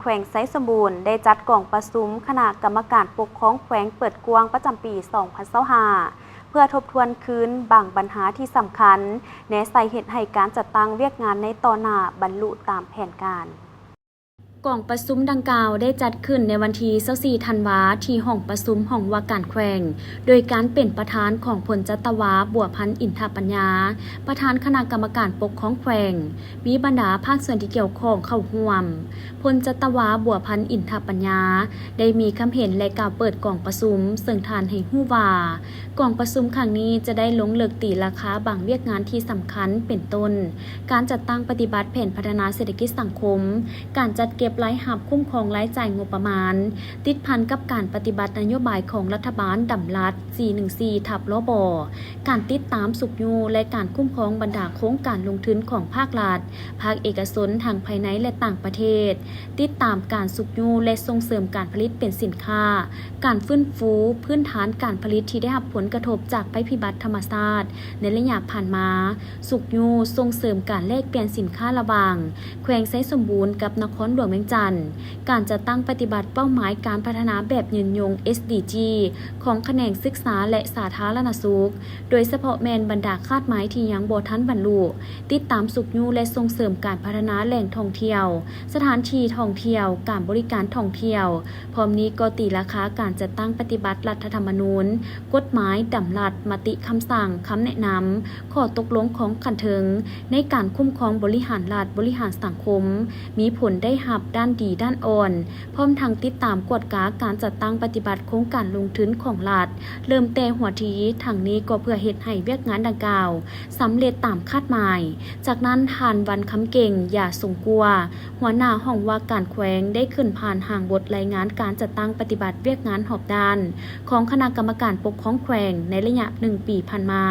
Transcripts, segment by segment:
ແຂວງໄຊສົມບູນ ໄດ້ຈັດກອງປະຊຸມຄະນະກຳມະການປົກຄອງແຂວງເປີດກວ້າງປະຈຳປີສອງພັນຊາວຫ້າ ເພື່ອທົບທວນຄືນບາງບັນຫາທີ່ສຳຄັນ ແນໃສ່ເຮັດໃຫ້ການຈັດຕັ້ງວຽກງານໃນຕໍ່ໜ້າບັນລຸຕາມແຜນການ. ກອງປະຊຸມດັ່ງກ່າວໄດ້ຈັດຂຶ້ນໃນວັນທີຊາວສີ່ທັນວາ ທີ່ຫ້ອງປະຊຸມຫ້ອງວ່າການແຂວງ ໂດຍການເປັນປະທານຂອງພົນຈັດຕະວາ ບົວພັນ ອິນທະປັນຍາ ປະທານຄະນະກຳມະການປົກຄອງແຂວງ, ມີບັນດາພາກສ່ວນທີ່ກ່ຽວຂ້ອງເຂົ້າຮ່ວມ. ພົນຈັດຕະວາ ບົວພັນ ອິນທະປັນຍາ ໄດ້ມີຄຳເຫັນ ແລະ ກ່າວເປີດກອງປະຊຸມ, ເຊິ່ງທ່ານໃຫ້ຮູ້ວ່າ ກອງປະຊຸມຄັ້ງນີ້ຈະໄດ້ລົງເລິກຕີລາຄາບາງວຽກງານທີ່ສຳຄັນ ເປັນຕົ້ນ ການຈັດຕັ້ງປະຕິບັດແຜນພັດທະນາເສດຖະກິດສັງຄົມ, ການຈັດເກັບລາຍຮັບ, ຄຸ້ມຄອງລາຍຈ່າຍງົບປະມານ, ຕິດພັນກັບການປະຕິບັດນະໂຍບາຍຂອງລັດຖະບານດຳລັດ ສີ່ໜຶ່ງສີ່ ທັບ ລບ, ການຕິດຕາມ, ຊຸກຍູ້ ແລະ ການຄຸ້ມຄອງບັນດາໂຄງການລົງທຶນຂອງພາກລັດ, ພາກເອກະຊົນ ທັງພາຍໃນ ແລະ ຕ່າງປະເທດ, ຕິດຕາມການຊຸກຍູ້ ແລະ ສົ່ງເສີມການຜະລິດເປັນສິນຄ້າ, ການຟື້ນຟູພື້ນຖານການຜະລິດທີ່ໄດ້ຮັບຜົນກະທົບຈາກໄພພິບັດທຳມະຊາດໃນໄລຍະຜ່ານມາ, ຊຸກຍູ້ ສົ່ງເສີມການແລກປ່ຽນສິນຄ້າລະຫວ່າງແຂວງໄຊສົມບູນກັບນະຄອນຫຼວງວຽງຈັນ, ການຈັດຕັ້ງປະຕິບັດເປົ້າໝາຍການພັດທະນາແບບຍືນຍົງ ເອສດີຈີ ຂອງຂະແໜງສຶກສາ ແລະ ສາທາລະນະສຸກ, ໂດຍສະເພາະແມ່ນບັນດາຄາດໝາຍທີ່ຍັງບໍ່ທັນບັນລຸ, ຕິດຕາມຊຸກຍູ້ ແລະ ສົ່ງເສີມການພັດທະນາແຫຼ່ງທ່ອງທ່ຽວ, ສະຖານທີ່ທ່ອງທ່ຽວ, ການບໍລິການທ່ອງທ່ຽວ, ພ້ອມນີ້ກໍຕີລາຄາການຈັດຕັ້ງປະຕິບັດລັດຖະທຳມະນູນ, ກົດໝາຍ, ດຳລັດ, ມະຕິຄຳສັ່ງ, ຄຳແນະນຳ, ຂໍ້ຕົກລົງຂອງຂັ້ນເທິງ ໃນການຄຸ້ມຄອງບໍລິຫານລັດ, ບໍລິຫານສັງຄົມ, ມີຜົນໄດ້ຮັບດ້ານດີ, ດ້ານອ່ອນ, ພ້ອມທັງຕິດຕາມກວດກາການຈັດຕັ້ງປະຕິບັດໂຄງການລົງທຶນຂອງລັດ ເລີ່ມແຕ່ຫົວທີ, ທັງນີ້ກໍເພື່ອເຮັດໃຫ້ວຽກງານດັ່ງກ່າວສຳເລັດຕາມຄາດໝາຍ. ຈາກນັ້ນ, ທ່ານ ວັນຄຳເກັ່ງ ຢາສົງກົວ ຫົວໜ້າຫ້ອງວ່າການແຂວງ ໄດ້ຂຶ້ນຜ່ານຮ່າງບົດລາຍງານການຈັດຕັ້ງປະຕິບັດວຽກງານຮອບດ້ານຂອງຄະນະກຳມະການປົກຄອງແຂວງໃນໄລຍະໜຶ່ງປີຜ່ານມາ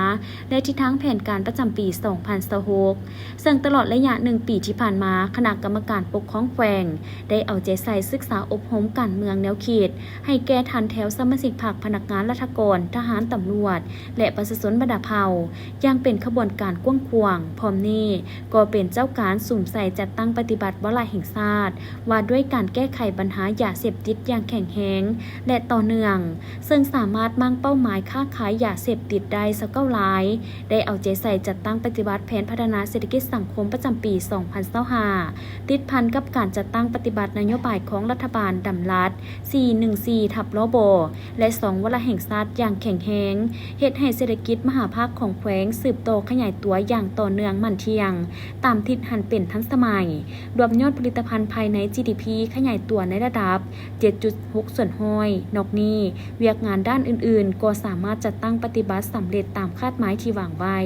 ແລະ ທິດທາງແຜນການປະຈຳປີສອງພັນຊາວຫົກ ເຊິ່ງຕະຫຼອດໄລຍະໜຶ່ງປີທີ່ຜ່ານມາ, ຄະນະກຳມະການປົກຄອງແຂວງໄດ້ເອົາໃຈໃສ່ສຶກສາອົບຮົມການເມືອງແນວຄິດໃຫ້ແກ່ຖັນແຖວສະມາຊິກພັກ, ພະນັກງານລັດຖະກອນ, ທະຫານ, ຕຳຫຼວດ ແລະ ປະຊາຊົນບັນດາເຜົ່າ ຢ່າງເປັນຂະບວນການກວ້າງຂວາງ. ພ້ອມນີ້ກໍເປັນເຈົ້າການສຸມໃສ່ຈັດຕັ້ງປະຕິບັດວາລະແຫ່ງຊາດ ວ່າດ້ວຍການແກ້ໄຂບັນຫາຢາເສບຕິດຢ່າງແຂງແຮງ ແລະ ຕໍ່ເນື່ອງ, ເຊິ່ງສາມາດມ້າງເປົ້າໝາຍຄ້າຂາຍຢາເສບຕິດໄດ້ຊາວເກົ້າລາຍ, ໄດ້ເອົາໃຈໃສ່ຈັດຕັ້ງປະຕິບັດແຜນພັດທະນາເສດຖະກິດສັງຄົມປະຈຳປີສອງພັນຊາວຫ້າ ຕິດພັນກັບການຈັດຕັ້ງປະຕິບັດນະໂຍບາຍຂອງລັດຖະບານດຳລັດ ສີ່ໜຶ່ງສີ່ ທັບ ລບ ແລະ ສອງ ວາລະແຫ່ງຊາດຢ່າງແຂງແຮງ, ເຮັດໃຫ້ເສດຖະກິດມະຫາພາກຂອງແຂວງສືບຕໍ່ຂະຫຍາຍຕົວຢ່າງຕໍ່ເນື່ອງໝັ້ນທ່ຽງ, ຕາມທິດຫັນເປັນທັນສະໄໝ, ລວມຍອດຜະລິດຕະພັນພາຍໃນ ຈີດີພີ ຂະຫຍາຍຕົວໃນລະດັບ ເຈັດຈຸດຫົກສ່ວນຮ້ອຍ. ນອກນີ້, ວຽກງານດ້ານອື່ນໆ ກໍສາມາດຈັດຕັ້ງປະຕິບັດສຳເລັດຕາມຄາດໝາຍທີ່ວາງໄວ້.